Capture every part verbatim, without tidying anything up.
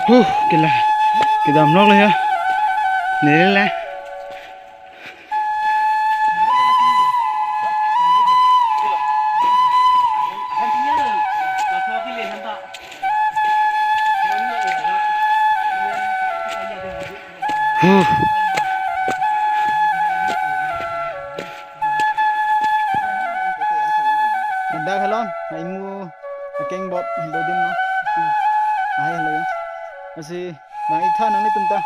Huh, kila. Kedam lok le ya. Nele le. Huh. Dak halon, ha imu akeng bot hendo dim no. Hai helo ya. Lasi nang-ik tha nanglitum ta.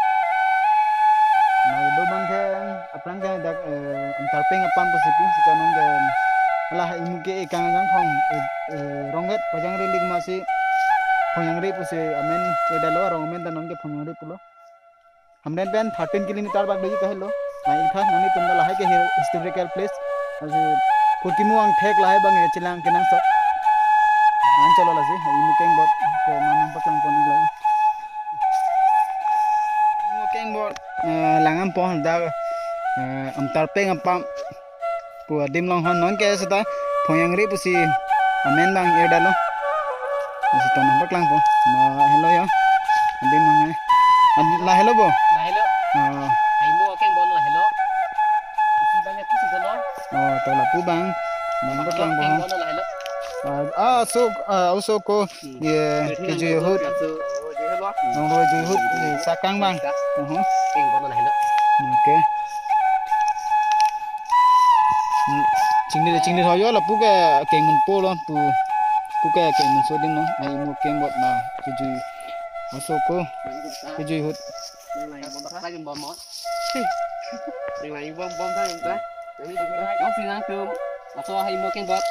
Nang do bang ke aphrang ke dak, eh, Amtarpeng apam pusi pu sita nang ke, hala ha imu ke ekang ajang phong, eh, eh, Ronghet Phongyangri lik masi Phongyangri pusi amen kedalo, arong amen ta nang ke Phongyangri pulo. Hamren pen thirteen kilometer bak doji kahelo. Nang-ik tha nanglitum ta lahai ke hi-, historical place. Lasi purkimu angthek lahai bang ya chelang kenangsot. An cholo lasi, ha imu akeng bot ke non nangpaklang pon iklo. Imu akeng bot, eh, langdam pon dak, eh, Amtarpeng apam pu adim along hon non ke seta Phongyangri pusi amen bang irdalo. Seta nangpaklang pon. Na helo ya. Adim bang hai. Ad-, la helo bo. La helo. Ah. Ha imu akeng bot la helo. Isi bang ya pusi dolo. Oh, to lapu bang. Nangpaklang pon. Akeng bot la helo. Ah, ah, so, ah, oso ko. Ye, kejui ahut. Nong roi jui ahut, ye, sakang bang. Uhum. Oke. Hmm, chingni, chingni hoyo lapu ke kengmun po lo, pu, pu ke kengmun so dim no. Ha imu akeng bot na kejui. Oso ko, kejui ahut. Nang lang bom bom thang ta. Nang si nangtum. Laso ha imu akeng bot.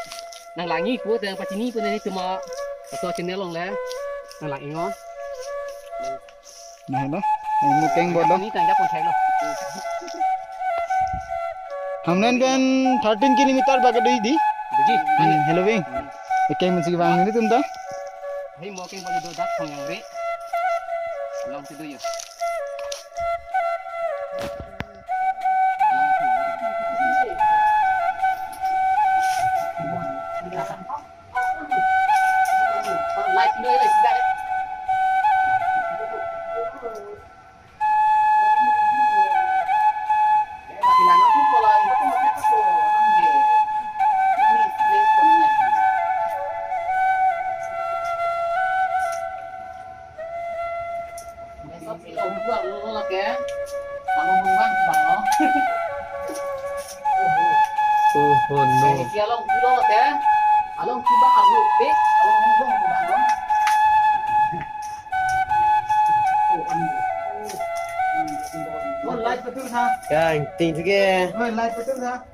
Nang lang-ik pu, nang pachini pu nelitum ma. Laso channel along le. Nang lang-ik non. Na helo. Imu akeng bot lo. Ni tang japon thek lo. Hamren pen thirteen kilometer bak doji di. Doji. Hmm, helo bing. Akeng mun si vang nelitum ta. Ha imu akeng bot do dak Phongyangri. Along si do yo. Oh, oh no. Oh, light betul ha. Ya, ting sige. Oh, light betul ha.